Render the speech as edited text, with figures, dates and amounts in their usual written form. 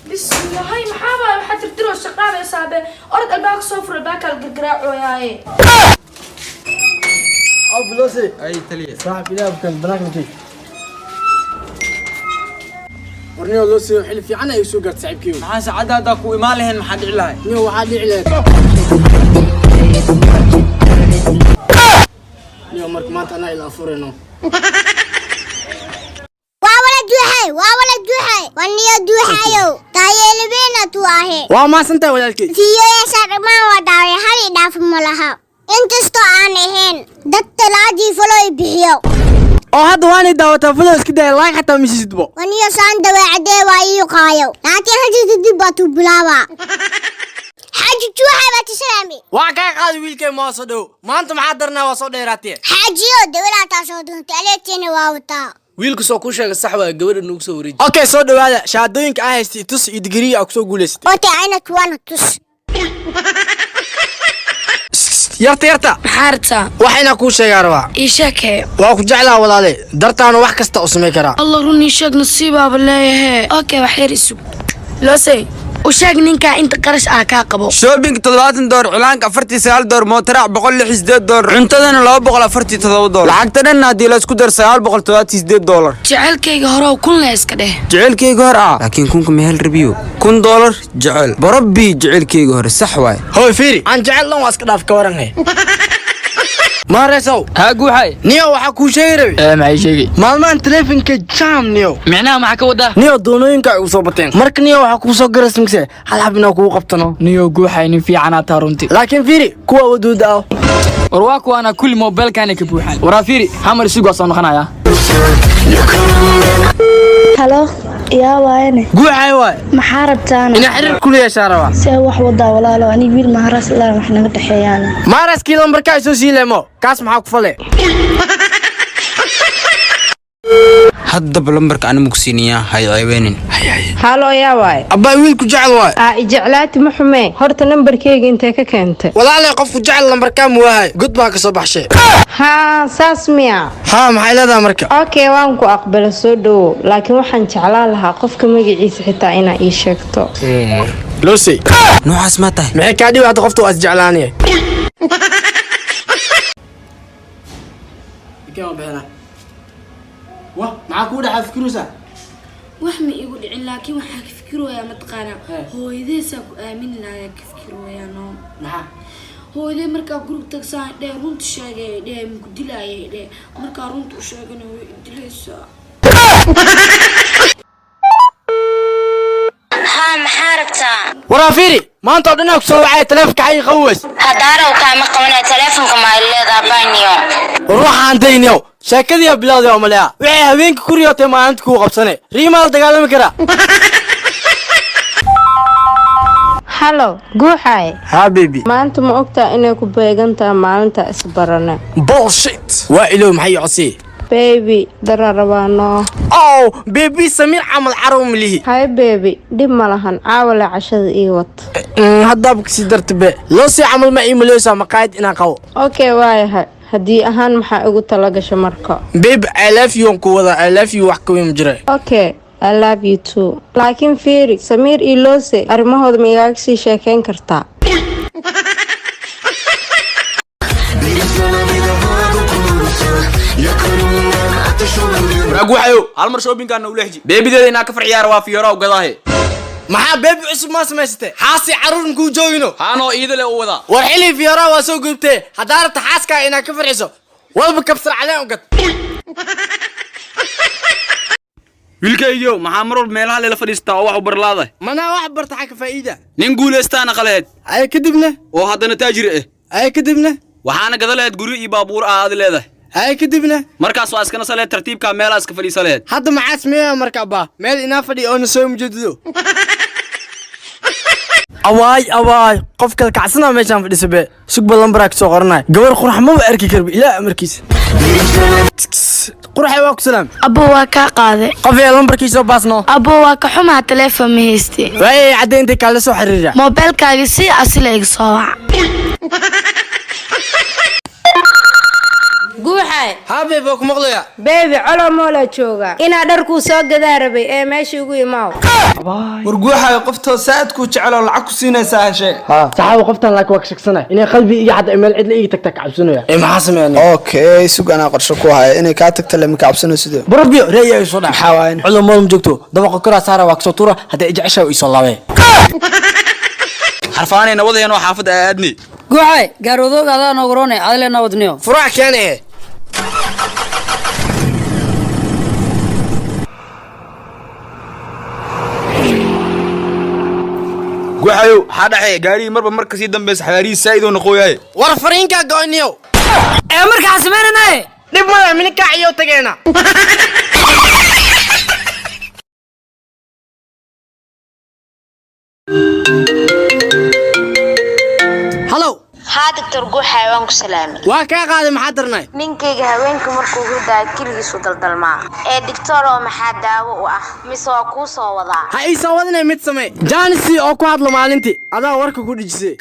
Bismillahi, maxaa waay? Waxaa tirtiroo shaqaadaysaa be. Orod, albaabka soo fur, albaabka la gargaraacooyaaye. Abulose. Ay, taliya. Saaxib, ilaah bukan banaanka kii. Warniyo loo siiyo xilli fiican ay soo gaartay, saaxiibkeygu. Maxaa saacadda haddaa ku imaan lahayn? Maxaa dhici lahay? Niyo, waxaa dhici lahayd. Niyo, marka maanta anaa ila afurayno. Waa wala duuxay, waa wala duuxay, waniyo duuxayow taayeelibeena tuu ahe. Waa maasantahay, walaalkey. Fiiyoyaasha dhammaan waa daaway, hal i dhaaf ma laha, inkastoo aan ahayn dad talaadii follow i bixiyo. Oo hadda waanay daawataa, follow iska daya, like xataa ma siisidbo. Waniyo saan daweecadee waa ii qaayo, laakiin hadda kadib baa tuu bilaabaa. Xaaji Juuxay baa tisalaami. Waa kaa qaadi, wiilkay, ma soo dhow. Maanta maxaa darnaa? Waa soo dheeraatee. Xaajiyo dawlaataa soo doontay, aleegteena waa wataa. Wiilku soo kuu sheega, sax waa, gabadha nugu soo wareeji. Okay, soo dhawaada. Shahaadooyinka aa haystay tus iyo digrii aa kusoo guulaysatay. Ote ayna tuwana tus. Yarta, yarta. Maxaa rabtaa? Wax inaa kuu sheegaa rabaa. Ii sheekee. Waa ku jeclaa, walaale, dartaana wax kasta u samay karaa. Allah, run ii sheeg, nasiibaaba leeyahe. Okay, wax yar isug. Loosey, u sheeg ninkaa inta qarash ah kaa qabo. Shopping $70, cilaanka $49, mootaraac $168, cuntadana $247. Lacagta dhan haddii la isku dar, $978. Jecelkayga hore 1000 le iska dheh. Jecelkayga hore ah, laakiin kunka mehel rabiyo, $1000 jecel barabbi, jecelkayga hore, sax waay. Hooy, fiiri, aan jecel dhan waa iska dhaaf, ka waran he maareesow? Haa, Guuxay. Niyo, waxaa kuu sheegi rabi. Ee, maxay sheegi? Maalmahan taleefonka jam, niyo. Micnaha maxaa ka wadaa? Niyo, doonooyinka ay ugu soo bateen. Marka niyo, waxaa kuu soo garas mise hal xab inaa kugu qabtano. Niyo Guuxay, nin fiicanaa taa runti. Laakiin fiiri, kuwa wadooda ah. War waa kuwaana, kulli mobilkaana ka buuxaan. Waraa fiiri, hamar isig waa soo noqonaya. Halo, yaa waayane? Guuxay waay. Maxaa rabtaana? Inaa xiriir kula yeeshaa rabaa. See wax wadaa, walaalo? Aniga wiil maharas ilaan wax naga dhexeeyaana. Maaraskii lambarkaa soo siilemo, kaas maxaa ku fale? Haddaba lambarka anima ku siiniyaa, hay ceebeenin. Halo, yaa waay? Abbaa, wiilku jecel waay. Aa, ijeclaati ma xumee. Horta nambarkeyga intee ka keentay? Walaalay, qofku jecel lambarkaa muwahay, god baa ka soo baxshay. Haa, saas miya? Haa, maxay leedahay marka? Okay, waan ku aqbala, soo dhowow, laakiin waxaan jeclaan lahaa qofka magaciisa xitaa inaa ii sheegto. Loosey. Noocaas maa tahay? Maxay kaa dhibi hadda? Qofta waa isjeclaanaya. Wah, maxaa kuu dhaxaa fikiraysaa? Wax ma iigu dhicin, laakiin waxaa ka fikirooyaa, mataqaanaa, hooyadeesaa ku aamini lahaa ka fikirooyaa no. Maxaa? Hooyadee markaa guriga tagsaan dheh, runta sheegay dheh, maku dilaayay dheh. Markaa runta u sheegana, way i dilaysaa. Haa, maxaa rabtaa? Waraa fiiri, maanta oo dhan aa ku soo wacay, taleefonka xayi qaban weys. Hadaaraw, kaama qabanaya taleefonka, maa leedaa banyo? War waxaan dayniyow, sheekadii aa bilowday oo maleya waxay habeenkii ku riyootay maalinta kuu qabsane, riimaa la dagaalami karaa. Halo, Guuxay. Haa, baby. Maanta ma ogtaa inay ku beegantaha maalinta isbarane? Bullshit, waa ilow. Maxay ii codsiyey? Baby, dara rabaano. Oh baby, Samiir camal carow malihi. Hay baby, dhib ma lahan, caawale cashada ii wad. Haddaaba kasii darta be, loo sii camal ma ii maleysaa maqaayad inaan qabo. Okay, waayahay. Haddii ahaan maxaa igu tala gasha marka? Babe, I love you aan ku wadaa. I love you, wax ka weyn ma jira. Okay, I love you too, laakiin fiiri, Samiir iyo Loose arrimahooda ma igaaga sii sheekeyn kartaa? Waraa Guuxayow, hal mar shoppingkaana ula xiji, beebideeda inaa ka farciyaara waa fiyoora u gadaahe. Maxaa baby cusub maa samaysatay? Xaasi caruur makuu joogino? Haanoo iidale u wadaa. War xili fiyooraha waa soo gubtee, haddaa rabta xaaskaa inaad ka farxiso, walba kabsar caleen u gad. Wiilkaygiyo, maxaa mar walba meelaha lela fadhiistaa oo wax u barlaada? Manaa wax barta xagga faa'iida. Nin guulaystaana qaleed. Ay, kadibna? Oo haddana taajir ah. Ay, kadibna? Waxaana gada lahayd guryo iyo baabuur ah aad leedahay. Ay, kadibna? Markaas waa iskana saleed, tartiibkaa meelaa iska fadhiisa lahayd. Hadda maxaa sameeyaa marka, abbaa? Meel inaa fadhiya oo na soo mujeedido. Awaay awaay, qof kale kacsana meeshaan fadhisa be. Sugba, lambaraa kasoo qoranay. Gabar qurax maba arki karba, ilaa amarkiisa. Quraxay, waa ku salaam. Abbo, waa kaa qaaday. Qof ee lambarkiisa baasno. Abbo, waa ka xumaa, taleefon ma hayste. Waayay, caddaynta kaala soo xiriira. Moobeelkaaga si asila iga soo wac. Guuxaay. Haa babe, waa ku maqlayaa. Baby, Colo Mall aa jooga, inaa dharkuu soo gadaa rabay ee meesha ugu imaaw. War guuxaayo, qoftoo saa'id kuu jecel oo lacag ku siinaysaa heshee. Saxaabi, qoftan laakiin waa ka shaksanay inay qalbi iga xadda, meel cidla iga tagta ka cabsanaya. Ee maxaa sameeyay? Okay, sug, anaa qorshe ku haya. Inay kaa tagta lama kacabsano sidoo. Barabbiyo, ra'yi ay soo dhac. Maxaa waaye? Colo Mall ma joogto, dabaqa koraa saara, waa kasoo tuura. Hadday jeceshaa isoo laabee. Xarfaanay, nabadeenoo xaafadda aadni. Guuxaay, gaarwadooga adaa nooguroone, adile nabadniyo. Furax keene. Guuxayow, maxaa dhexeeya gaarigii? Marba marka sii dambaysa xawaarihii saa'id oo noqoyaye. War fariinkaa go'niyow. Ee markaa samaynanaye. Dhib male, mininkaa ciyow tageena. Halow. Haa doctor Guuxaay, waan ku salaamay. Waa kaa qaaday, maxaa darnay? Ninkayga haweenka markuu hurdaayo keligiisu daldalmaa ee doctor oo maxaa daawo u ah, mise waa kuu soo wadaa? Ha iisoo wadinay, mid samee jaanisi oo ku hadlo maalintii adaa warka ku dhijisay.